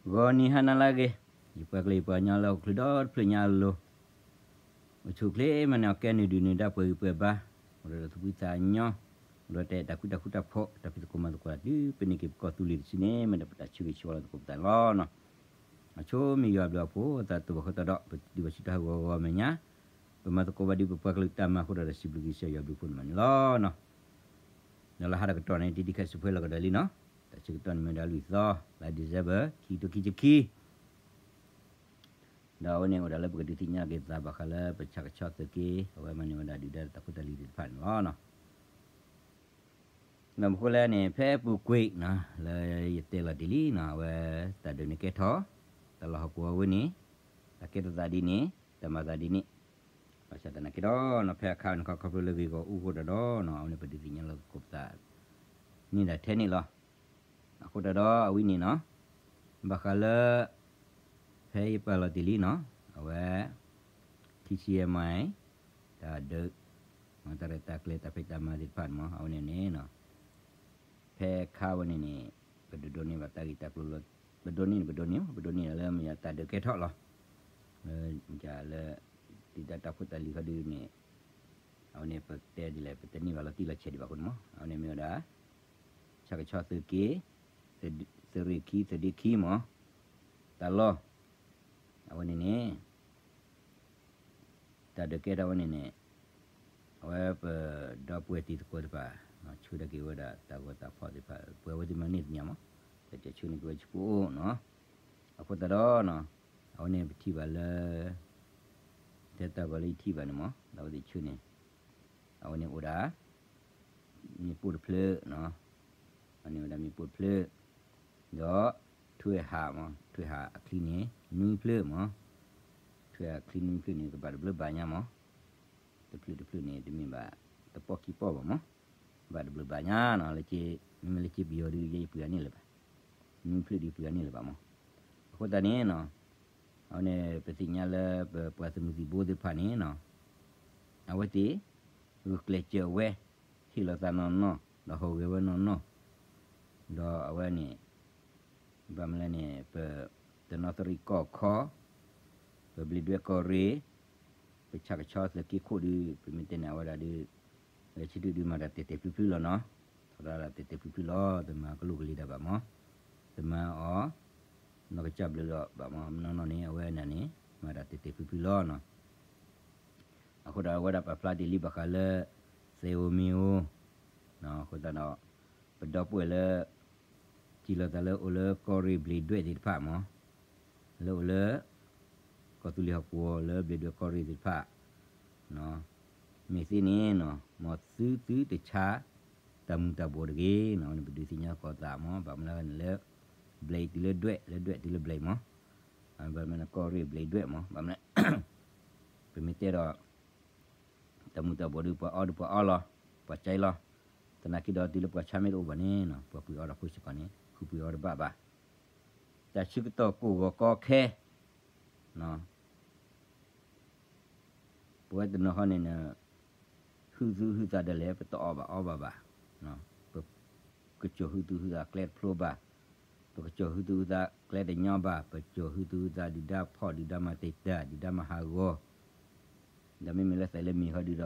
ဂီၤနံၤဟါနၤလၢအဂ့ၤ, ယပှၤကလုာ်ယပှၤကညီလၢဟီၣ်ခိၣ်ချၢဒီတဖျၢၣ်ညါအလိၤ, အိၣ်ဆူၣ်အိၣ်ချ့မၤန့ၢ်အီၤ ကဲနုာ်ဒုၣ်နုာ်ဒါ ပှဲၤဂံၢ်ပှဲၤဘါ, အိၣ်ဒီးသူၣ်ဖှံသးညီ, အိၣ်ဒီးတၢ်အဲၣ်တၢ်ကွံတၢ်ဃူတၢ်ဖိး တၢ်ဖံးသကိးမၤသကိး တုၤပန့ၢ်က့ၤပကီၢ်သူလ့ၤတစုန့ၣ် မ့ၢ်ဒၣ်ပတၢ်ဆၢဂ့ၤဆၢဝါလၢသကိးပသးန့ၣ်လီၤ. အဆိမ့ၢ်ယွၤအဘျုးအဖှိၣ် သးတဘၣ်ဃီသးဒီး ပဒုးဘၣ်စံးတၢ်ဟးဂီၤဂီၤမဲာ်ညါ, ပမၤသကိးဘၣ်ဒ်ပပှၤကလုာ်တၢ်မၤအဃိဒီး တၢ်စံးဘျုးကစၢ်ယွၤဘျုးဖှိၣ်န့ၣ်မးန့ၣ်လီၤ. ဒီးလၢဟါတကတီၢ်န့ၣ် တံၤဒံးခဲစံးဖဲလီၤကဒီးလံနီၤ, တၢ်ဆၢကတီၢ်န့ၣ်မ့ၢ်ဝဲဒၣ်လွံၢ်သီ လါ December ခံကထိခံဆံခံ ဒီးအဝဲန့ၣ်အိၣ်ဒၣ်လၢပကဒုးသ့ၣ်ညါက့ၤသးဘၣ်ဃးလၢပဆၣ်ကဆီသုးက့ အဝဲမၤန့ၢ်ဝဲဒၣ်ဒုၣ်ဒါတၢ်ဖိတၢ်လံၤသ့ၣ်တဖၣ်န့ၣ်လီၤ. ဒီးမ့ၢ်ဃိလဲၣ်န့ၣ် ဖဲအပူၤကွံာ်နီၤ လၢယတဲလီၤတ့ၢ်လံနီၤ အဝဲတၢ်ဒုးန့ၣ်ကဲထီၣ်, တၢ်လီၢ်ဟီၣ်ကဝီၤဝဲန့ၣ် တၢ်ကဲထီၣ်သးဒ်န့ၣ် တၢ်မၤသးဒ်န့ၣ်, ဘၣ်ဆၣ်သနာ်က့ဒီးနီၤ ဖဲအခါန့ၣ်ခီခီဖျိလၢဂ့ၢ်ဂီၢ်အူဃိတၢ်ဒီးနီၤ အဝဲန့ၣ်ပဒုးသ့ၣ်ညါလီၤသကိးပသး န့ၢ်ဒၣ်ထဲန့ၣ်လီၤ. အဃိတၢ်ဒီးအဝဲန့ၣ်နီၤ ဘၣ်ဃးလၢ ဖဲယပာ်လီၤတ့ၢ်လံနီၤ အဝဲ ထံဆံယဲၢ်မံၤ တၢ်ဒုး တၢ်ရဲၣ်တၢ်ကျဲၤတၢ်ဖံးတၢ်မၤသ့ၣ်တဖၣ်န့ၣ်မး အဝဲန့ၣ်န့ၣ်နီၤ ဖဲခါဝဲန့ၣ်န့ၣ် ပတဒိးန့ၢ်ဘၣ်တၢ်ဂ့ၢ်တၢ်ကျိၤလၢ ပဒိးန့ၢ်န့ၣ် ပဒိးန့ၢ် ပဒိးန့ၢ်လၢမ့ၢ်တၢ်ဒုးကဲထီၣ်လီၤ. လၢ လၢ ဒုၣ်ဒါတၢ်ဖိတၢ်လံၤခီဒုးန့ၣ် အဝဲန့ၣ်ပတဲဒ်လဲၣ် ပတန့ၢ်ဘၣ်လီၤတံၢ်လီၤဆဲးဒံးဘၣ်အဃိန့ၣ်မး အဝဲန့ၣ်မ့ၢ်ဝဲဒၣ် ဆၣ်ကဆီသုးက့ သုးရ့ၣ်ခံ သုးဒ့ခံမး တၢ်လီၢ် အဝဲန့ၣ်န့ၣ် တၢ်ဒုးကဲထီၣ်ဝဲန့ၣ်န့ၣ် အဝဲပဒီပုၢ်ဝဲၢ်တံၤသကိးတဖၣ် ဆှၢဒၣ်က့ၤဝဲဒၣ်တၢ်ဂီၤတၢ်ဖီၣ်သ့ၣ်တဖၣ် ပှၤဝဲသ့ၣ်မၤန့ၢ်သ့ၣ်ညါမး တၢ်ဆှၢန့ၢ်က့ၤဝဲဆူပအိၣ်နီၤ အဃိသတးဒီး အဝဲန့ၣ်ပထံၣ်ဘၣ်လၢ ထဲတၢ်ဂီၤလၢယထံၣ်ဘၣ်န့ၣ်မး ဒီးအဝဲသ့ၣ်ဆှၢန့ၣ် အဝဲန့ၣ်အိၣ်ဒၣ် မ့ၣ်ပိၢ်တဖျၢၣ် အန့ၣ်ဝဲဒၣ်မ့ၣ်ပိၢ်တဖျၢၣ် ဒီး ထွဲဟးမး ထွဲဟးအချံန့ၣ် နွံဖျၢၣ်မး ထွဲဟးအချံနွံဖျၢၣ်န့ၣ် ကဘၣ်တဘျုးဘၣ်ညါမး တဖျၢၣ်တဖျၢၣ်န့ၣ် တမ့ၢ်ဘၣ် တပီၢ်ခံပီၢ်ဘၣ်မး ဘၣ်တဘျုးဘၣ်ညါနီၤ လၢက့ မ့မ့ၢ်လၢက့ပယီၤဒုး ယဲယပှ့ၤအန့ၢ်လၢၤဘၣ် နွံဖျၢၣ်ဒုးပှ့ၤအန့ၢ်လၢၤဘၣ်မး အဃိသတးန့ၣ်နီၤ အဝဲန့ၣ် ပသ့ၣ်ညါလၢပပှၤသုးမုၢ်သံၣ်ဘိသ့ၣ်တဖၣ်န့ၣ်နီၤ အဝဲသ့ၣ် ဂုာ်ကျဲးစၢးဝဲ ဟ့ၣ်လီၤသးနီၢ်နီၢ် ဒီးဟူးဂဲၤဝဲနီၢ်နီၢ် ဒီးအဝဲန့ၣ် ဘၣ်မနုၤလဲၣ်န့ၣ် ပတနီသရံၣ်ကီၢ်ခီ ပဘျံးဒွဲၣ်ကီၢ်ရ့ၣ် ပဆၣ်ကဆီသုးက့ခိၣ်ဒုး ပမ့ၢ်တဲန့ၣ် အဝဲဒၣ်ဒုး လၢဆံတုဒုးမၤတၢ်တဲာ်တဲာ်ဖျုးဖျုးလီၤနီၤ ထီဒါဒၣ်တဲာ်တဲာ်ဖျုးဖျုးလီၤ တမၤကလိာ်ကလံၤဒၣ်ဘၣ်မး တမၤအီၤ နီၢ်ကစၢ်ဘျုးဒီးဘၣ်မး နီၢ်နီၢ်န့ၣ် အဝဲန့ၣ်န့ၣ် မၤတၢ်တဲာ်တဲာ်ဖျုးဖျုးလီၤနီၤ အဃိဒီးအဝဲဒၣ်ပာ်ဖျါတ့ၢ်လံဘၣ်ဃးလၢ သဲးဧိၤမ့ၤဧိၤ အဃိသတးဒီး ပဒီပုၢ်ဝဲၢ်လၢ စံးလီၤသးလၢအိၣ်လၢကီၢ်ရ့ၣ်ဘျံးဒွဲၣ်သ့ၣ်တဖၣ်မး လၢအိၣ်လၢ ကီၢ်သူလ့ၤဟီၣ်ကဝီၤလၢဘျံးဒွဲၣ်ကီၢ်ရ့ၣ်သ့ၣ်တဖၣ် မ့ၢ်သ့န့ၣ်နီၤ မ်သုသုတဆါ တၢ်မူၤတၢ်ဘှီးတဂ့ၤနီၤ ပဒုးသ့ၣ်ညါကီးသးမး ဘၣ်မနုၤန့ၣ်လၢ ဘျံးတုၤလၢဒွဲၣ် လၢဒွဲၣ်တုၤလၢဘျံးမး ဘၣ်မနုၤကီၢ်ရ့ၣ်ဘျံးဒွဲၣ်မး ဘၣ်မနုၤ ပမ့ၢ်တဲဒီး တၢ်မူၤတၢ်ဘှီးဒုးပှၤအီဒုးပှၤအီလီၤ ပှၤကဲလီၤ သနာ်က့ဒီးတုၤလၢပှၤဆါမ့ၢ်တအိၣ်ဘၣ်န့ၣ်နီၤ ပှၤပှ့ၤအီဒီးဖိစ့ၢ်ကီးန့ၣ် ဃုပှ့ၤအီတဘၣ်ဘၣ် တၢ်ဆၢကတီၢ်ကိၢ်ဂီၤကီခဲ ပဝဲတနီၤဃီန့ၣ် ဟုသူၣ်ဟုသးဒၣ်လဲာ် ပတအီၣ်ဘၣ်အီဘၣ်ဘၣ်, ပကစၢၢ်ဟုသူၣ်ဟုသးကျဲတဖျိဘၣ်, ပကစၢၢ်ဟုသူၣ်ဟုသးကျဲတညီဘၣ်, ပကစၢၢ်ဟုသူၣ်ဟုသးဒုၣ်ဒါဖီၣ် ဒုၣ်ဒါမၤတံာ်တာ် ဒုၣ်ဒါမၤဟးဂီၤ, ဒီးမ့မ့ၢ်လၢသးလၢမံၤဃီဒုဒီး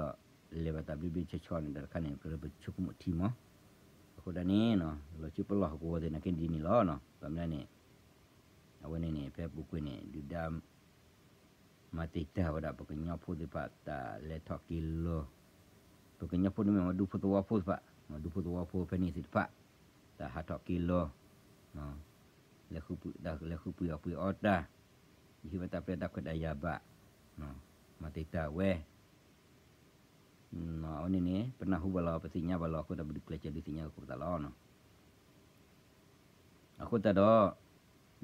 လဲၤဘၣ်တၢ်ဘျ့ဘျ့ဆှီဆှီန့ၣ် တၢ်တခါန့ၣ် ကလၢပဆိကမိၣ်ထံမး. အဃိဒၣ်န့ၣ် လီၤဆူပလီၢ်ဟီၣ်ကဝီၤသ့ၣ်နာ်က့ဒ်န့ၣ်လီၤ. ဘၣ်မနုၤလဲၣ်န့ၣ် အဝဲန့ၣ်န့ၣ် ဖဲပူၤကွံာ်န့ၣ် ဒုၣ်ဒါ မၤတံာ်တာ်ဝဲဒၣ် ပကညီဖိသ့ၣ်တဖၣ် တၢ်လဲၤထီၣ်က့ၤလီၤ, ပကညီဖိန့ၣ်မ့ၢ်ဝဲဒူဖိသဝီဖိသ့ၣ်တဖၣ်, ဒူဖိသဝီဖိဖဲန့ၣ်သ့ၣ်တဖၣ် တၢ်ဟးထီၣ်က့ၤလီၤ, လဲၤဃုပှ့ၤအီၣ်ပှ့ၤအီတၢ်, ယဟ့ၣ်ဝဲတၢ်ပျဲတၢ်ခွဲးတၢ်ယာ်ဘၣ်, မၤတံာ်တာ်ဝဲ အဝဲန့ၣ်န့ၣ် ပနၢ်ဟူဘၣ်လီၤ ပသ့ၣ်ညါဘၣ်လီၤ အဃိသတး ပဒုးကျဲးစၢးဒုးသ့ၣ်ညါက့ၤပသးလီၤ. အဃိသတး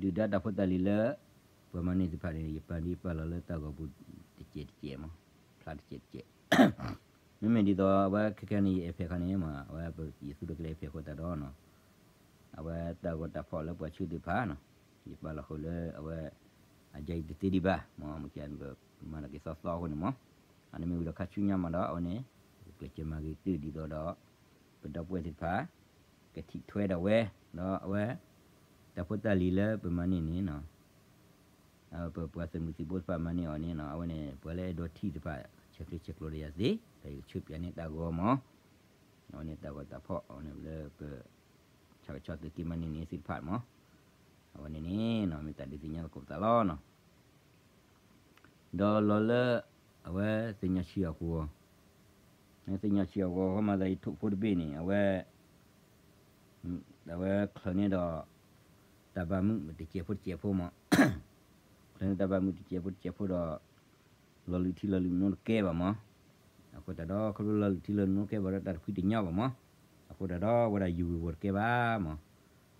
ဒီး ဒုၣ်ဒါတၢ်ဖိတၢ်လံၤလၢ ပှၤမၤန့ၢ်သ့ၣ်တဖၣ်န့ၣ် ယပာ်ဒ်ပာ်လီၤလၢတၢ်ဂီၤပူၤတစဲးတစဲးမး, ဖျါတစဲးတစဲး, မ့မ့ၢ်ဒ်သိးအဝဲခဲခဲန့ၣ် ယအဲၣ်ဖဲးခါန့ၣ်မး အဝဲယသူၣ်ဒိၣ်ကလဲာ်အဲၣ်ဖဲးအဃိသတးဒီး အဝဲတၢ်ဂီၤတၢ်ဖီၣ်လၢပှၤဆှၢသ့ၣ်တဖၣ်နီၤ, ယပာ်လီၤဃုာ်လၢအဝဲ အယဲအံၤတသ့ဒံးဘၣ်, မ့ၢ်မ့ၢ်ကဲ ပမၤလီၤက့ၤသီသီအဃိန့ၣ်မး, အန့ၣ်မ့ၢ်ဝံၤဒီးခါဆူညါမးဒီး အဝဲန့ၣ် ကျဲးစၢးမၤဂ့ၤတုၤဒ်သိးဒီး ပဒီပုၢ်ဝဲၢ်သ့ၣ်တဖၣ် ကထံၣ်ထွဲဒၣ်ဝဲ, ဒီးအဝဲ တၢ်ဖိတၢ်လံၤလၢပမၤန့ၢ်န့ၣ်နီၤ, ပပှၤသုးမုၢ်သံၣ်ဘိသ့ၣ်တဖၣ်မၤန့ၢ်အီၤန့ၣ်နီၤ, အဝဲန့ၣ် ပှၤလၢအဲၣ်ဒိးထံၣ်သ့ၣ်တဖၣ် ဆဲးကျိးဆဲးကျိးဒီးယၤသ့, ဒီးယကဆှၢပျးန့ၢ်တၢ်ဂီၤမး, အဝဲန့ၣ်တၢ်ဂီၤတၢ်ဖီၣ် အဝဲန့ၣ်လၢပ ဆၣ်ကဆီသုးက့မၤန့ၢ်န့ၣ်သ့ၣ်တဖၣ်မး, အဝဲန့ၣ်န့ၣ်နီၤ မ့ၢ်တၢ်ဒုးသ့ၣ်ညါလီၤကိးပသးလီၤနီၤ. ဒီးလီၤလၢ အဝဲသ့ၣ်ညါဆံးအီၤကဝီၤ, သ့ၣ်ညါဆံးအီၤကဝီၤ ဃီမၤသးယထိၣ်ဖိတဘ့ၣ်န့ၣ် အဝဲ အဝဲချုးန့ၢ်ဒီး တၢ်ဘၣ်မုာ်တစဲးဖိတစဲးဖိမး, ချုးန့ၢ်တၢ်ဘၣ်မုာ်တစဲးဖိတစဲးဖိဒီး လီၤလုၢ်ထံလီၤလုၢ်နိတကဲဘၣ်မး, အဃိသတးဒီး ခီဖျိလီၤလုၢ်ထံလီၤလုၢ်နိတကဲဘၣ်ဒီး တၢ်တဖှံတညီဘၣ်မး, အဃိသတးဒီး ဝဲဒၣ်ယူၤဝ့ၤဝီၤတကဲဘၣ်မး,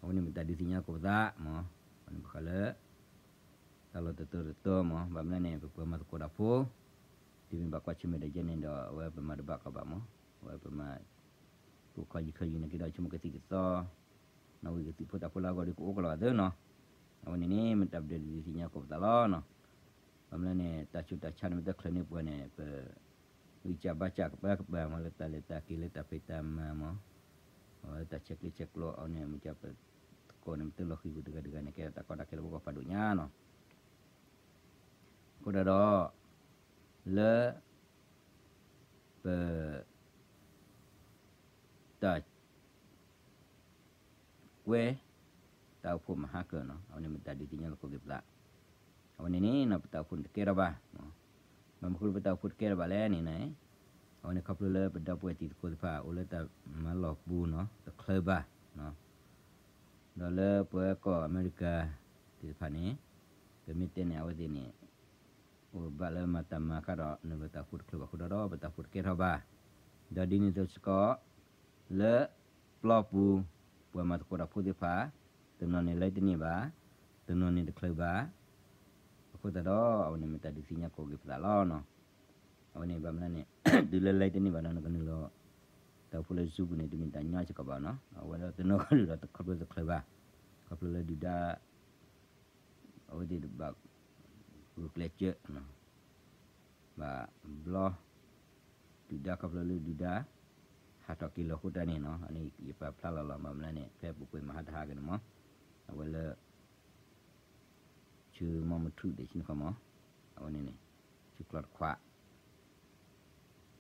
အဝဲန့ၣ်မ့ၢ်တၢ်ဒုးသ့ၣ်ညါလီၤကိးပသးမး, အဝဲန့ၣ်ဘၣ်ဃးလၢ တၢ်လီၢ်တတီၤတတီၤမး, ဘၣ်မနုၤလဲၣ်န့ၣ် ပပှၤမၤသကိးတၢ်ဖိ တုၤမ့ၢ်ဘၣ်ကွၢ်ဆၢၣ်မဲာ်ဒီးယဲန့ၣ်ဒီး အဝဲပမၤတဘၣ်ကီးဘၣ်မး, အဝဲပမၤ ပခီယံၤခီယံၤန့ၣ်က့ၤဒီး ဆိကမိၣ်ကသံၣ်ကသီ နီၣ်ဝံၤကသံၣ်ဖိတၢ်ဖိလၢအဂီၢ်ဒီးကအိၣ်ကလီၤအသိးနီၤ, အဝဲန့ၣ်န့ၣ် မ့ၢ်တၢ်ပဒုးသ့ၣ်ညါလီၤကိးပသးလီၤနီၤ. ဘၣ်မနုၤလဲၣ်န့ၣ် တၢ်ဆူးတၢ်ဆါန့ၣ် မ့ၢ်တချုးန့ၢ်ပှၤန့ၣ် ပ ဂံၢ်စၢ်ဘါစၢ်ကပၤကပၤမး လၢတၢ်လဲၤတၢ်က့ၤလၢတၢ်ဖံးတၢ်မၤမး, အဝဲတၢ်ဆဲးကျိးဆဲးကျိးအီၤန့ၣ် မ့ၢ်ကပသကိးန့ၣ် မ့ၢ်တလီၤဃံၤပူၤတဂၤတဂၤန့ၣ် ကဲထီၣ်တၢ်ကီတၢ်ခဲလၢပဂီၢ်ဖးဒိၣ်ညါနီၤ. အဃိသတးဒီး လၢ ပ တၢ် ကွဲ တၢ်အိၣ်ဖှိၣ်မဟါကၢၢ်နီၤ, အဝဲန့ၣ်မ့ၢ်တၢ်ဒုးသ့ၣ်ညါလီၤကိးက့ၤပသး, အဝဲန့ၣ်န့ၣ်နီၤ ပတၢ်အိၣ်ဖှိၣ်န့ၣ်တကဲထီၣ်ဘၣ်, ဘၣ်မနုၤဃိလၢပတၢ်အိၣ်ဖှိၣ်တကဲထီၣ်ဘၣ်လဲၣ်န့ၣ်န့ၣ်, အဝဲန့ၣ်ခီဖျိလၢပဒီပုၢ်ဝဲၢ်တံၤသကိးသ့ၣ်တဖၣ် အိၣ်လၢတၢ်မၤလီၢ်ပူၤနီၤ တချုးဘၣ် ဒီးလၢပှၤကီၢ်အမဲရကၤသ့ၣ်တဖၣ်န့ၣ် ပမ့ၢ်တဲန့ၣ် အဝဲသ့ၣ်န့ၣ် အိၣ်ဘၣ်လၢမၤတၢ်မၤခါဒီး နုာ်လီၤတၢ်အိၣ်ဖှိၣ်တချုးဘၣ်အဃိဒီး ပတၢ်အိၣ်ဖှိၣ်တကဲထီၣ်ဘၣ်. ဒီးဒ်န့ၣ်အသိးစ့ၢ်ကီး လၢပျီပူၤ ပှၤမၤသကိးတၢ်ဖိသ့ၣ်တဖၣ် တနီၤန့ၣ်လဲၤတန့ၢ်ဘၣ်, တနီၤန့ၣ်တချုးဘၣ်, အဃိသတးဒီး အဝဲန့ၣ်မ့ၢ်တၢ်ဒုးသ့ၣ်ညါကိးက့ၤပသးလီၤနီၤ. အဝဲန့ၣ်ဘၣ်မနုၤလဲၣ်န့ၣ် တုၤလၢလဲၤတန့ၢ်ဘၣ်ဒီး နကနုာ်လီၤ တၢ်အိၣ်ဖှိၣ်လၢ Zoom ပူၤန့ၣ် တမ့ၢ်တၢ်ညီစ့ၢ်ကီးဘၣ်နီၤ. အဝဲဒၣ်တနီၤခီဒုးဒီးခီဖျိတချုးဘၣ်, ခီဖျိလၢဒုၣ်ဒါ အဝဲသ့ၣ်တဘၣ် ဂုာ်ကျဲးစၢး ဘၣ်ဘျီ ဒုၣ်ဒါခီဖျိလၢဒုၣ်ဒါ ဟးထီၣ်က့ၤလီၤအဃိတၢ်န့ၣ်နီၤ, အန့ၣ်ယပာ်ဖျါလီၤလီၤ ဘၣ်မနုၤလဲၣ်န့ၣ် ဖဲပူၤကွံာ်မဟါတဟါက့ၤန့ၣ်မး, အဝဲလၢ ဆူမီမထူၣ်ဒံးဆူန့ၣ်ခီမး, အဝဲန့ၣ်န့ၣ် ဆူကျီတခွး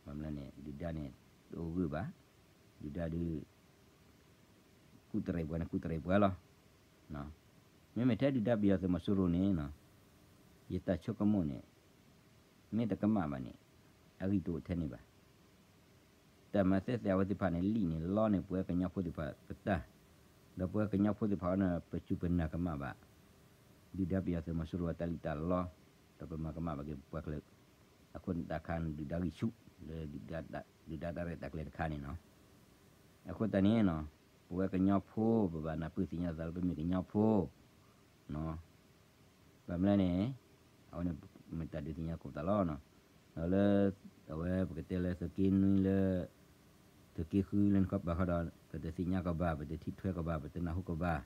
ဘၣ်မနုၤလဲၣ်န့ၣ် ဒုၣ်ဒါန့ၣ် တအိၣ်ဂၢၢ်ဘၣ်, ဒုၣ်ဒါဒုး ကူၣ်တရံးပှၤန့ၣ် ကူၣ်တရံးပှၤလီၤ. မ့မ့ၢ်ထဲဒုၣ်ဒါပယီၤသုးမီၤစိရိၤန့ၣ် ယတၢ်ဆိကမိၣ်န့ၣ် မ့ၢ်တကမၣ်ဘၣ်န့ၣ် အဂံၢ်တအိၣ်ထဲန့ၣ်ဘၣ်. တၢ်မၤသဲသဲးအဝဲသ့ၣ်တဖၣ်န့ၣ် လံၣ်န့ၣ်လီန့ၢ်ပဝဲကညီဖိသ့ၣ်တဖၣ်ပတၢ်, ဒီးပဝဲကညီဖိသ့ၣ်တဖၣ်န့ၣ် ပစူၢ်ပနာ်ကမၣ်ဘၣ် ဒုၣ်ဒါပယီၤသုးမီၤစိရိၤအတၢ်လံၣ်တၢ်လီ, ဒီးပမၤကမၣ်ဘၣ်က့ၤပပှၤကလုာ်, အဃိန့ၣ်တၢ်ခါန့ၣ် ဒုၣ်ဒါဂံၢ်ဆူၣ် လၢ ဒုၣ်ဒါတၢ်ရဲၣ်တၢ်ကျဲၤတခါန့ၣ်နီၤ. အဃိသတးန့ၣ်နီၤ ပဝဲကညီဖိ ပဘၣ်နၢ်ပၢၢ်သ့ၣ်ညါသးလၢပမ့ၢ်ကညီဖိ ဘၣ်မနုၤလဲၣ်န့ၣ် အဝဲန့ၣ်မ့ၢ်တၢ်ဒုးသ့ၣ်ညါကိးပသးလီၤ. ဒီးလၢ အဝဲပကတဲလၢသုးက့နွံလၢ သုးက့ဃုလၢနခီပၤဃီဒီး ပတသ့ၣ်ညါကီးဘၣ် ပတထံၣ်ထွဲကီးဘၣ် ပတနၢ်ဟူကီးဘၣ်,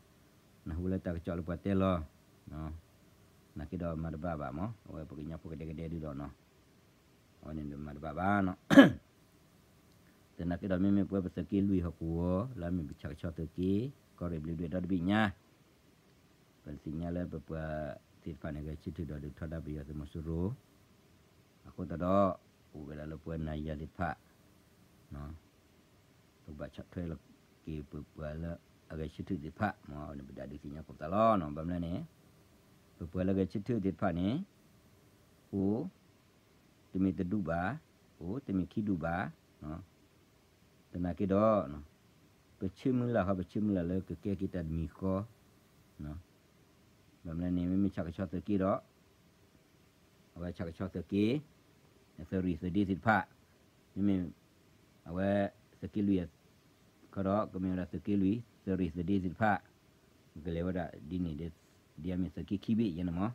နၢ်ဟူလၢတၢ်ကစီၣ်လၢပှၤတဲလီၤ, နာ်က့ဒီးမၤတဘၣ်ဘၣ်မး အဝဲပကညီဖိကဒဲကဒဲဒုဒီးနီၤ, အဝဲန့ၣ်မၤတဘၣ်ဘၣ်နီၤ. သနာ်က့ဒီးမ့မ့ၢ်ပဝဲပသုးက့လွံၢ်ဟီၣ်ကဝီၤ လၢအမ့ၢ်ပဆၣ်ကဆီသုးက့ ကီၢ်ရ့ၣ်ဘျ့းဒွဲၣ်ဒီတဘ့ၣ်ညါ ပသ့ၣ်ညါလၢပပှၤသ့ၣ်တဖၣ်န့ၣ် ဂဲၤဆၢထၢၣ်ဒီးဒုးထီဒါပယီၤသုးမီၤစိရိၤ, အဃိသတးဒီး အိၣ်ဝဲဒၣ်လၢပဝဲနၤယၤသ့ၣ်တဖၣ် ပကဘၣ်ဆီၣ်ထွဲလီၤက့ၤပပှၤလၢအဂဲၤဆၢထၢၣ်သ့ၣ်တဖၣ် မ်အဝဲန့ၣ်ပတၢ်ဒုးသ့ၣ်ညါကိးပသးလီၤ. ဘၣ်မနုၤလဲၣ်န့ၣ် ပပှၤလၢဂဲၤဆၢထၢၣ်သ့ၣ်တဖၣ်န့ၣ် အိၣ် တမ့ၢ်တဒူၣ်ဘၣ်, အိၣ် တမ့ၢ်ခံဒူၣ်ဘၣ်, သနာ်က့ဒီး ပဆၢမုၢ်လၢ်ဃီ ပဆၢမုၢ်လၢ်လၢကကဲက့ၤတၢ်တမံၤဃီ, ဘၣ်မနုၤလဲၣ်န့ၣ် မ့မ့ၢ်ဆၣ်ကဆီသုးက့ဒီး အဝဲဆၣ်ကဆီသုးက့ သုးရ့ၣ်သုးဒ့သ့ၣ်တဖၣ်, မ့မ့ၢ် အဝဲ သုးက့လွံၢ် ခီဒီး ကမ့ၢ်ဝဲဒၣ်သုးက့လွံၢ် သုးရ့ၣ်သုးဒ့သ့ၣ်တဖၣ်, ကလဲၤဝဲဒၣ်ဒ်န့ၣ် ဒ်အမ့ၢ်သုးက့ခံဘ့ၣ်ယဲန့ၣ်မး, မ့တမ့ၢ်ဘၣ်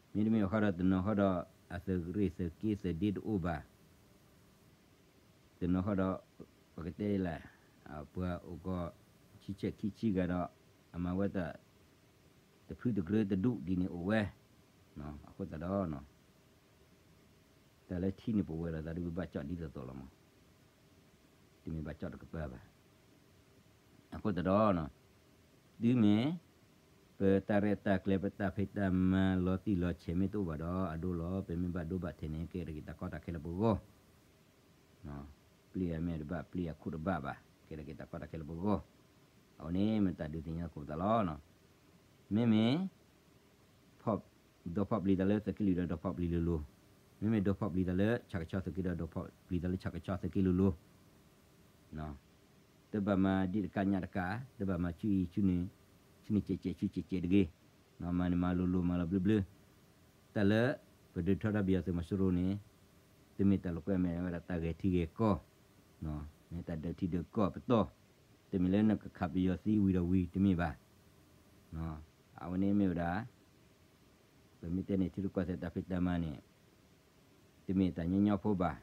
ဃီဒီးတနီၤဃီဒီး အသုးရ့ၣ်သုးက့သုးဒ့တအိၣ်ဘၣ် တနီၤဃီဒီး ပကတဲလၢ ပှၤအိၣ်ကီး ဆံဆဲးခံဆံဂၤဒီး အမၤဝဲတၢ် တဖုတကြၢးတဒူၣ်ဒ်န့ၣ်အိၣ်ဝဲ, အဃိသတးဒီး တၢ်လၢထံန့ၣ်ပဝဲၤလိာ်သးဒီးပဘၣ်ကၠီၣ်ဒ်သိးသိးလီၤမး, တမ့ၢ်ဘၣ်ကၠီၣ်တကပၤဘၣ်. အဃိသတးဒီး တုၤမ့ၢ် ပတၢ်ရဲၣ်တၢ်ကျဲၤ ပတၢ်ဖံးတၢ်မၤလီၤတံၢ်လီၤဆဲးမ့ၢ်တအိၣ်ဘၣ်ဒီး အဒိလီၤ. ပမ့ၢ်ဘၣ်ဒိဘၣ်ထံးန့ၣ် ကဲထီၣ်က့ၤတၢ်ကီတၢ်ခဲလၢပဂီၢ်, ပျံၤအမဲာ်တဘၣ် ပျံၤအခိၣ်တဘၣ်ဘၣ်, ကဲထီၣ်က့ၤတၢ်ကီတၢ်ခဲလၢပဂီၢ်. အဝဲန့ၣ်မ့ၢ်တၢ်ဒုးသ့ၣ်ညါသကိးပသးလီၤ. မ့မ့ၢ် ဖီၣ်, ဒီးဖီၣ်ပျံၤတၢ်လၢသုးက့လွံၢ်ဒီး ဒီးဖီၣ်ပျံၤလိၤလိၤ, မ့မ့ၢ်ဒီးဖီၣ်ပျံၤတၢ်လၢဆၣ်ကဆီသုးက့ဒီး ဒီးဖီၣ်ပျံၤတၢ်လၢဆၣ်ကဆီသုးက့လိၤလိၤ, တဘၣ်မၤဒံးတကးညၣ်တကး, တဘၣ်မၤဆူအံၤဆူန့ၣ်, ဆူန့ၣ်ကဲးကဲးဆူကဲးကဲးတဂ့ၤ, မၤန့ၣ်မၤလိၤလိၤ မၤလီၤဘျၢဘျၢ. တၢ်လၢ ပဒုးထီဒါပယီၤသုးမီၤစိရိၤန့ၣ်, တမ့ၢ်တၢ်လိာ်ကွဲမ့ၢ်ဝဲဒၣ်တၢ်ဂဲၤထံဂဲၤကီၢ်, မ့ၢ်တၢ်ဒုးထံဒုးကီၢ်ပတီၢ်, တမ့ၢ်လၢနကခးပယီၤသံဝံၤဒီးဝံၤတမ့ၢ်ဘၣ်. အဝဲန့ၣ်မ့ၢ်ဝဲဒၣ် ပမ့ၢ်တဲန့ၣ် ထံရူၢ်ကီၢ်သဲးတၢ်ဖံးတၢ်မၤန့ၣ်, တမ့ၢ်တၢ်ညီညီဖိဘၣ်,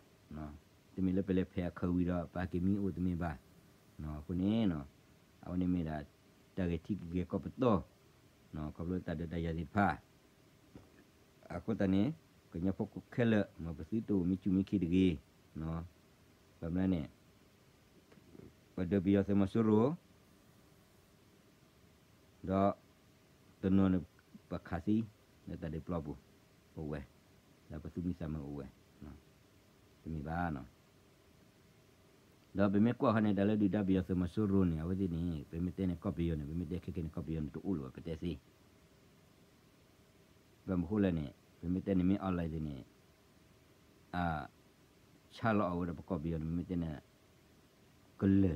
တမ့ၢ်လၢပလဲၤဖဲးအခၢးဝံၤဒီး ပဟဲက့ၤမံအိၣ်တမ့ၢ်ဘၣ်. အဃိန့ၣ်, အဝဲန့ၣ်မ့ၢ်ဒၣ် တၢ်ဂဲၤထံဂဲၤကီၢ်ပတီၢ်, ခီဖျိတၢ်ဒုးတၢ်ယၤသ့ၣ်တဖၣ် အဃိသတးန့ၣ် ကညီဖိခဲလၢာ် မ်ပသုတအိၣ်မံစူၣ်မံခံတဂ့ၤ. ဘၣ်မနုၤန့ၣ် ပဒုးပယီၤသုးမီၤစိရိၤ ဒီး တနီၤန့ၣ် ပခးသံ လၢတၢ်ဒုးပျီပူၤ ပဝဲ, ဒီးပသူၣ်မံသးမုာ်အိၣ်ဝဲ, တမ့ၢ်ဘၣ်. ဒီးပမ့ၢ်ကွၢ်ဃီန့ၣ် တၢ်လၢဒုၣ်ဒါပယီၤသုးမီၤစိရိၤန့ၣ် အဝဲသ့ၣ်န့ၣ် ပမ့ၢ်တဲန့ၣ် ကီၢ်ပယီၤန့ၣ် ပမ့ၢ်တဲခဲခဲန့ၣ် ကီၢ်ပယီၤန့ၣ်တအိၣ်လၢၤဘၣ် ပတဲသ့. ဘၣ်မနုၤဃိလဲၣ်န့ၣ် ပမ့ၢ်တဲန့ၣ်မ့ၢ် online သ့ၣ်န့ၣ် အ ဆါလီၤအီၤဝဲဒၣ်ပကီၢ်ပယီၤန့ၣ် ပမ့ၢ်တဲန့ၣ် ကလၢာ်လံ.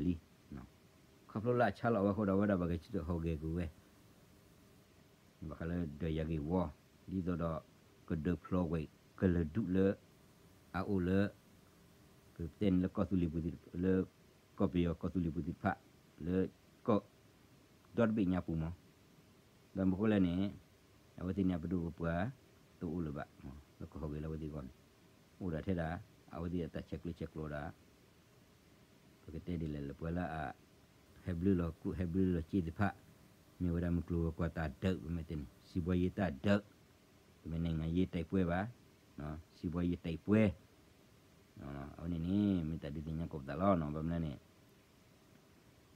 ခီဖျိလၢအဆါလီၤအီၤဝဲအဃိဒီး အဝဲဒၣ်ဘၣ်ဂဲၤဆၢထၢၣ်ဟူးဂဲၤကွံာ်ဝဲ ဘၣ်ဃးလၢဒၢးယၤဂ့ၢ်ဝီ, ဒ်သိးဒီး ကဒုးဖျိးကွံာ် ကလုာ်ဒူၣ်လၢ အအိၣ်လၢ ပတဲန့ၣ်လၢကီၢ်သူလ့ၤပူၤသ့ၣ်တဖၣ် လၢ ကီၢ်ပယီၤကီၢ်သူလ့ၤပူၤသ့ၣ်တဖၣ် လၢ ကီၢ် ဒီတဘ့ၣ်ညါပူၤမး. ဘၣ်မနုၤဃိလဲၣ်န့ၣ် အဝဲသ့ၣ်န့ၣ် အပဒိၣ်ပပှၢ် တအိၣ်လၢၤဘၣ် လၢကဟူးဂဲၤလၢအဝဲသ့ၣ်အဂီၢ်န့ၣ် အိၣ်ဒၣ်ထဲဒၣ် အဝဲသ့ၣ်အတၢ်ဆဲးကျိးဆဲးကျိးဒၣ် ပကတဲဒ်လဲၣ် လၢပှၤလၢအ ဟဲဘျုးလီၤကျိၣ်ဟဲဘျုးလီၤစ့သ့ၣ်တဖၣ် မ့ၢ်ဝဲဒၣ်မုၢ်ကျိၤဝဲၤကွာ်တၢ်ဒုး ပမ့ၢ်တဲန့ၣ် စံးဘှီယ့တၢ်ဒုး တမ့ၢ် နိုင်ငံရေးတိုက်ပွဲ ဘၣ်, စံးဘှီယ့တၢ်ပွဲ အဝဲန့ၣ်န့ၣ် မ့ၢ်တၢ်ဒုးသ့ၣ်ညါကိးပသးလီၤ. ဘၣ်မနုၤလဲၣ်န့ၣ်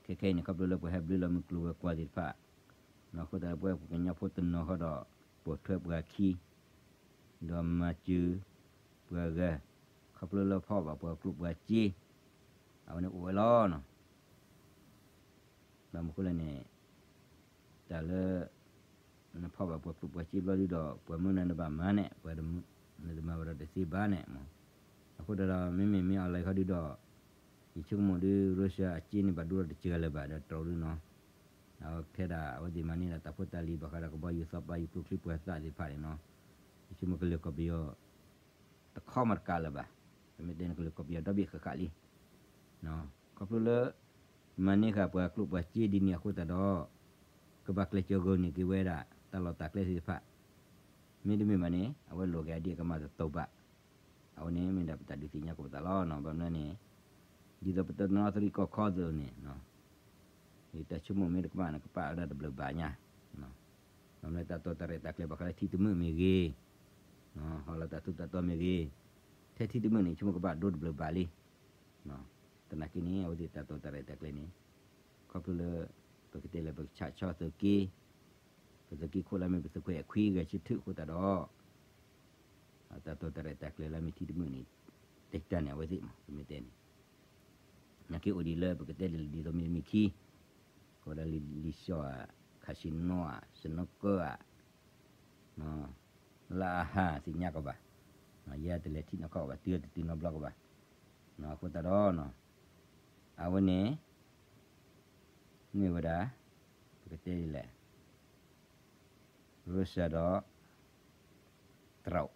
ခဲခဲအံၤန့ၣ် ခီဖျိလၢပှၤဟဲဘျုးလီၤမုၢ်ကျိၤဝဲၤကွာ်သ့ၣ်တဖၣ် အဃိသတးလၢပဝဲပှၤကညီဖိတနီၤဃီဒီး ပိာ်ထွဲပှၤခံ ဒီးမၤစၢၤပှၤဂၤ ခီဖျိလၢဖီၣ်ဘၣ်ပှၤကျိၣ်ပှၤစ့ အဝဲန့ၣ်အိၣ်ဝဲလီၤ. ဘၣ်မနုၤဃိလဲၣ်န့ၣ် တၢ်လၢ နဖီၣ်ဘၣ်ပှၤကျိၣ်ပှၤစ့ဘျီဒုဒီး ပှၤမၢနၤနဘၣ်မၤန့ၣ် ပှၤ နတမၤဘၣ်ဒီးတသ့ဘၣ်န့ၣ်မး. အဃိသတးဒီး မ့မ့ၢ်မ့ၢ် online ခီဒုဒီး ယဆိကမိၣ်ဒု Russia အစ့န့ၣ်ဘၣ်ဒိဒီးတစှၤလၢၤဘၣ်ဒီးတြီဒုနီၤ. အဝဲထဲဒၣ် အဝဲသ့ၣ်မၤန့ၢ်ဒၣ်တၢ်ဖိတၢ်လံၤဘၣ်ဃးဒီးကဘီယူၤသီပာ်ယူၤကျိချံပှၤသးသ့ၣ်တဖၣ်န့ၣ်နီၤ. ယဆိကမိၣ်ကလုာ်ကီၢ်ပယီၤ တခီမးတကးလၢၤဘၣ်. ပမ့ၢ်တဲန့ၣ် ကလုာ်ကီၢ်ပယီၤဒီဘ့ၣ်ဃၣ်ဃၣ်လံ ခီဖျိလၢ မၤန့ၢ်ဃာ်ပှၤကျိၣ်ပှၤစ့ဒ်န့ၣ်အဃိသတးဒီး ကဘၣ်ကျဲးစၢးဂီၤန့ၢ်က့ၤဝဲဒၣ် တၢ်လီၢ်တၢ်ကျဲသ့ၣ်တဖၣ် မ့တမ့ၢ်ဘၣ်န့ၣ် အဝဲလိာ်က့ၤအဒံးအကမၣ်တတီၤဘၣ်. အဝဲန့ၣ်မ့ၢ်ဒၣ်ပတၢ်ဒုးသ့ၣ်ညါကိးပသးလီၤ. ဘၣ်မနုၤလဲၣ်န့ၣ် ဒ်သိးပတနီသရံၣ်ကီၢ်ခီသိးန့ၣ် ယတၢ်ဆိကမိၣ်မ့ၢ်တကမၣ်န့ၣ် ကပာ်ဝဲဒၣ်တဘျုးဘၣ်ညါ. ဘၣ်မနုၤလဲၣ် တၢ်တိာ်တၢ်ရဲၣ်တၢ်ကျဲၤဘၣ်ဃးလၢထံတမုာ်မ့ၢ်ဂ့ၤ, ဟီၣ်လီၤတၢ်ထူးတၢ်တီၤမ့ၢ်ဂ့ၤ, ထဲထံတမုာ်န့ၣ် ဆိကမိၣ်ကဘၣ်ဒိတဘျုးဘၣ်လံ. သနာ်က့န့ၣ် အဝဲသ့ၣ်တၢ်တိာ်တၢ်ရဲၣ်တၢ်ကျဲၤန့ၣ် ခီဖျိလၢ ပကတဲလၢပကဆးဆီသုးက့ ပသုးက့ခိၣ်လၢမ့ၢ်ပသုးခွဲးအခွံဂဲၤဆၢထၢၣ်အဃိသတးဒီး တၢ်တိာ်တၢ်ရဲၣ်တၢ်ကျဲၤလၢမ့ၢ်ထံတမုာ်န့ၣ် တၢ်တၢ်န့ၣ် အဝဲသ့ၣ်မး ပမ့ၢ်တဲန့ၣ် နာ်က့အိၣ်ဒံးလၢပကတဲဒ်လဲၣ်ဒ်သိးမ့ၢ်မ့ၢ်ခံ ကဝဲဒၣ်လံာ်စီၣ်ဧါ casino ဧါ snooker ဧါ လၢအဟးသ့ၣ်ညါကီးဘၣ် ယဲတလဲၤထံၣ်နီၢ်ကီၢ်ဘၣ် တုၤတတုၤနီတဘျီကီးဘၣ် အဃိသတးဒီး အဝဲန့ၣ် မ့ၢ်ဝဲဒၣ် ပကတဲဒ်လဲၣ် Russia ဒီး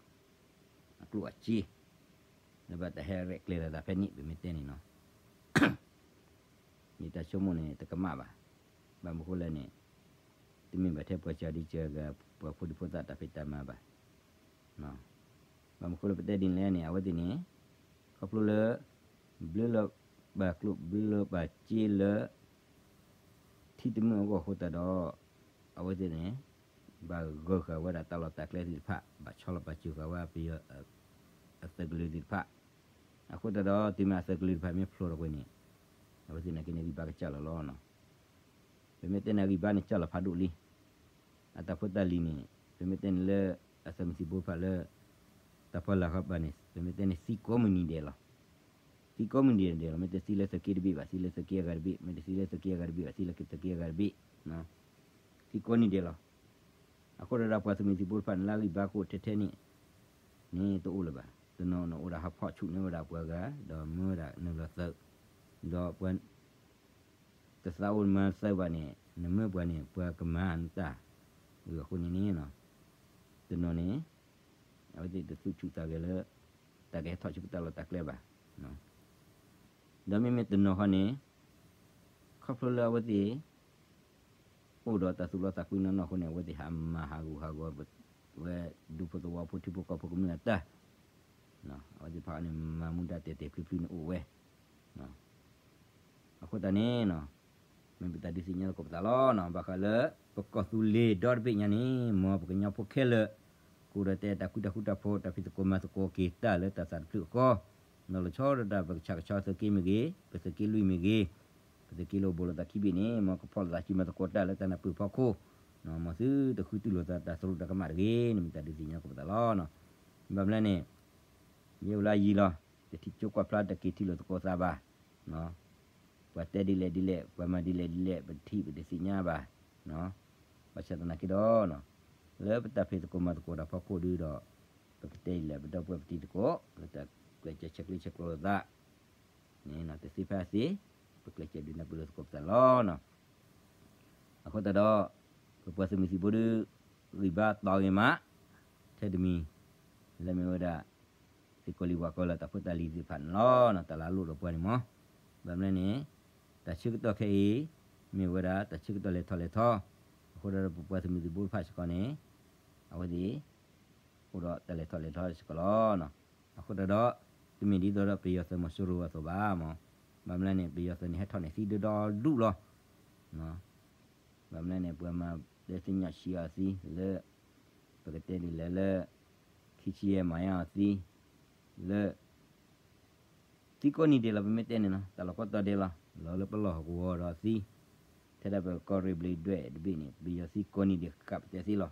တရူး အကျိၣ်အစ့ လၢဘၣ်တၢ်ဟဲရဲၣ်ကျဲၤလီၤသးဖဲန့ၣ် ပမ့ၢ်တဲန့ၣ်နီၤ ယတၢ်ဆိကမိၣ်န့ၣ် တကမၣ်ဘၣ်. ဘၣ်မနုၤဃိလဲၣ်န့ၣ် တမ့ၢ်ဘၣ်ထဲပှၤစှၤဒံးစှၤဂၤ ပှၤဖိဒံဖိသၣ်တၢ်ဖံးတၢ်မၤဘၣ်. ဘၣ်မနုၤဃိလၢပတဲဒ်န့ၣ်လဲၣ်န့ၣ် အဝဲသ့ၣ်န့ၣ် ခီဖျိလၢ ဘျၢလီၤဘၣ်ကျိၣ်ဘျၢလီၤဘၣ်စ့လၢ ထံတမုာ်အဂီၢ်အဃိသတးဒီး အဝဲသ့ၣ်န့ၣ် ဘၣ်ဂၢၢ်ဃာ်ဝဲဒၣ်တၢ်လီၢ်တၢ်ကျဲသ့ၣ်တဖၣ် ဘၣ်ဆီလီၤပာ်စၢၤဃာ်ဝဲပယီၤ အသုးကလၢၤသ့ၣ်တဖၣ် အဃိသတးဒီး တုၤမ့ၢ်အသုးကလၢၤတဖၣ်မ့ၢ်ဖျိးထီၣ်ကွံာ်န့ၣ် အဝဲသ့ၣ်နာ်က့န့ၣ် ဂံၢ်ဘါကစၢ်လီၤလီၤ. ပမ့ၢ်တဲန့ၣ်ဂံၢ်ဘါန့ၣ် ကစၢ်လီၤဖးဒိၣ်လံ. အတၢ်ဖိတၢ်လံၤန့ၣ် ပမ့ၢ်တဲန့ၣ်လၢ အသုးမုၢ်သံၣ်ဘိတဖၣ်လၢ တၢ်ဖီလာ်ဃီဘၣ်န့ၣ် ပမ့ၢ်တဲန့ၣ် သံကိးမုၢ်နံၤဒဲးလီၤ. သံကိးမုၢ်နံၤဒဲးလီၤ. မ့ၢ်တသံလၢသုးက့တဘ့ၣ်ဘၣ်, သံလၢသုးက့အဂၤတဘ့ၣ်, မ့ၢ်တသံလၢသုးက့အဂၤတဘ့ၣ်ဘၣ်, သံလၢသုးက့အဂၤတဘ့ၣ်, သံကိးနံၤဒဲးလီၤ. အဃိဒီးပှၤသုးမုၢ်သံၣ်ဘိတဖၣ်န့ၣ် လၢအဂံၢ်ဘါခိၣ်ထဲထဲန့ၣ် န့ၣ်တအိၣ်လၢၤဘၣ်. တနီၤနအိၣ်ဒၣ်ဟးဖီၣ်ဆူၣ်န့ၢ်ဝဲဒၣ်ပှၤဂၤ ဒီးမၢဝဲဒၣ်နုာ်လီၤသုး, ဒီးပှၤ တသးအိၣ်မၤသုးဘၣ်န့ၣ် နမၢပှၤန့ၣ် ပှၤကမၤနတၢ်, အဃိန့ၣ်န့ၣ် တနီၤန့ၣ် အဝဲသ့ၣ်တသူၣ်ဆူၣ်သးဂဲၤလၢ တၢ်ကဟဲထီၣ်ဆူပတၢ်လီၢ်တၢ်ကျဲဘၣ်. ဒီးမ့မ့ၢ်တနီၤဃီန့ၣ် ခီဖျိလၢအဝဲသ့ၣ် အိၣ်ဒီးတၢ်သူၣ်လီသးကွံနီၢ်နီၢ်အဃိန့ၣ် အဝဲသ့ၣ်ဟးမၤဟးဂူာ်ဟးဂီၤ ဝဲဒူဖိသဝီဖိထံဖိကီၢ်ဖိကမျၢၢ်အတၢ်, အဝဲသ့ၣ်တဖၣ်န့ၣ် မၤမူဒါတဲာ်တဲာ်ဖျုးဖျုးန့ၣ်အိၣ်ဝဲ အဃိသတးန့ၣ် မ့ၢ်ပတၢ်ဒုးသ့ၣ်ညါသကိးပသးလီၤ. ဘၣ်ဃးလၢ ပကီၢ်သူလ့ၤဒီတဘ့ၣ်ညါန့ၣ် မ်ပကညီဖိခဲလၢာ် ကအိၣ်ဒီးတဲတၢ်ဃူတၢ်ဃူတၢ်ဖိး တၢ်ဖံးသကိးမၤသကိးက့ၤတၢ်လၢတၢ်သးတဖျၢၣ်အဃိ, ဒီးလီၤဆီဒၣ်တၢ်ပကဆးကဆှီသုးက့မ့ၢ်ဂ့ၤ, ပသုးက့လွံၢ်မ့ၢ်ဂ့ၤ, ပသုးက့လိာ်ဘိးလိာ်သးခံဘ့ၣ်န့ၣ် မ်ကဖီၣ်လိာ်သးစုမၤသကိးတၢ်လၢတၢ်နၢ်ပၢၢ်ဖီခိၣ်, မ်သုတဃုတူၢ်လိာ်သးတၢ်သရူးတၢ်ကမၣ်တဂ့ၤန့ၣ် မ့ၢ်တၢ်ဒုးသ့ၣ်ညါသကိးပသးလီၤ. ဘၣ်မနုၤလဲၣ်န့ၣ် ယဲၢ်ဝဲလၢအယံၤလီၤ, တထံၣ်ကၠိကွၢ်ဖျါတက့ၤထံၣ်လိာ်သကိးသးဘၣ်. ပှၤတဲဒ်လဲၣ်ဒ်လဲၣ် ပှၤမၤဒ်လဲၣ်ဒ်လဲၣ် ပတထံၣ်ပတသ့ၣ်ညါဘၣ်. ဘၣ်ဆၣ်သနာ်က့ဒီး လၢပတၢ်ဖံးသကိးမၤသကိးတၢ်ဖီခိၣ်ဒုဒီး ပကတဲဒ်လဲၣ် ပဒီပုၢ်ဝဲၢ်ပတံၤသကိး လၢတၢ်ကျဲးစၢးဆဲးကျိးဆဲးကျိးလိာ်သး န့ၣ်တသ့ဖဲအသ့, ပကျဲးစၢးဒုးနၢ်ပၢၢ်လိာ်သကိးပသးလီၤ. အဃိသတးဒီး ပပှၤသုးမုၢ်သံၣ်ဘိဒု ဂံၢ်ဘါတီၤဂ့ၤမး ထဲတမံၤ လၢမ့ၢ်ဝဲဒၣ် သ့ၣ်ကီးလံၤဝၣ်ကီးလၢတၢ်ဖိတၢ်လံၤသ့ၣ်တဖၣ်န့ၣ်လီၤ. တၢ်လၢအလိၣ်ဒီးပှၤန့ၣ်မး, ဘၣ်မနုၤလဲၣ်န့ၣ် တၢ်ဆၢကတီၢ်ခဲအံၤ မ့ၢ်ဝဲဒၣ်တၢ်ဆၢကတီၢ်လဲၤထီၣ်လဲၤထီ, အဃိဒီးပပှၤသုးမုၢ်သံၣ်ဘိတဖၣ်စ့ၢ်ကီးန့ၣ် အဝဲသ့ၣ် အိၣ်ဒီးတၢ်လဲၤထီၣ်လဲၤထီစ့ၢ်ကီးလီၤ. အဃိသတးဒီး တမ့ၢ်ဒ်သိးဒီးပယီၤသုးမီၤစိရိၤအသိးဘၣ်မး, ဘၣ်မနုၤလဲၣ်န့ၣ် ပယီၤသုးန့ၣ်ဟဲထီၣ်န့ၣ်သံဒုဒီဒူၣ်လီၤ. ဘၣ်မနုၤလဲၣ်န့ၣ် ပှၤမၤတဲသ့ၣ်ညါဆံးအီၤသံလၢ ပကတဲဒ်လဲၣ်လၢ ခံဆံယဲၢ်မၤယါအီၤသံ လၢ သံကိးနံၤဒဲးလီၤ ပမ့ၢ်တဲန့ၣ်နီၤ တၢ်လီၢ်ကိးတီၤဒဲးလီၤ လီၤလၢပလီၢ်ဟီၣ်ကဝီၤဒီးသံ, ထဲဒၣ်ပကီၢ်ရ့ၣ်ဘျ့းဒွဲၣ်တဘ့ၣ်န့ၣ် ပယီၤသံကိးနံၤဒဲးဃၣ်ပတဲသ့လီၤ.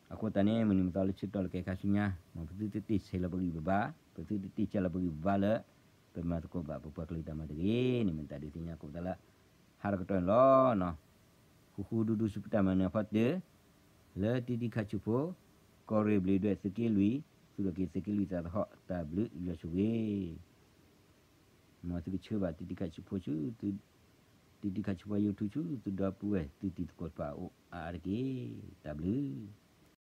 အဃိသတးန့ၣ် မုၢ်နံၤမုၢ်သီလၢဆၢကတီၢ်လၢကဲခါဆူညါ မ်ပသုတတ့ၢ်ဆဲးလီၤပဂံၢ်ပဘါ, ပသုတတ့ၢ်ကၢ်လီၤပဂံၢ်ပဘါလၢ ပမၤသကိးဘၣ်ပပှၤကလုာ်တၢ်မၤတဂ့ၤန့ၣ် မ့ၢ်တၢ်ဒုးသ့ၣ်ညါကိးပသးလၢ ဟါတကတီၢ်န့ၣ်လီၤ. ဃူဃူဒူဒူဆူပတၢ်မၤနၢၤအဖီတၢၢ် လၢတံတံခါဆူဖိ ကီၢ်ရ့ၣ်ဘျ့းဒွဲၣ်သုးက့လွံၢ် သုးလီၢ်က့ၤသုးက့လွံၢ်သးသဟီၣ် တၢ်ဘျုးယွၤဆိၣ်ဂ့ၤ မ်သုကဆှၢဘၣ်တံတံခါဆူဖိဆူ တံတံခါဆူဖိ YouTube ဆူ သုဒီပုၢ်ဝဲၢ်သုတံၤသကိးတဖၣ်အအိၣ်အါအါတက့ၢ်. တၢ်ဘျုး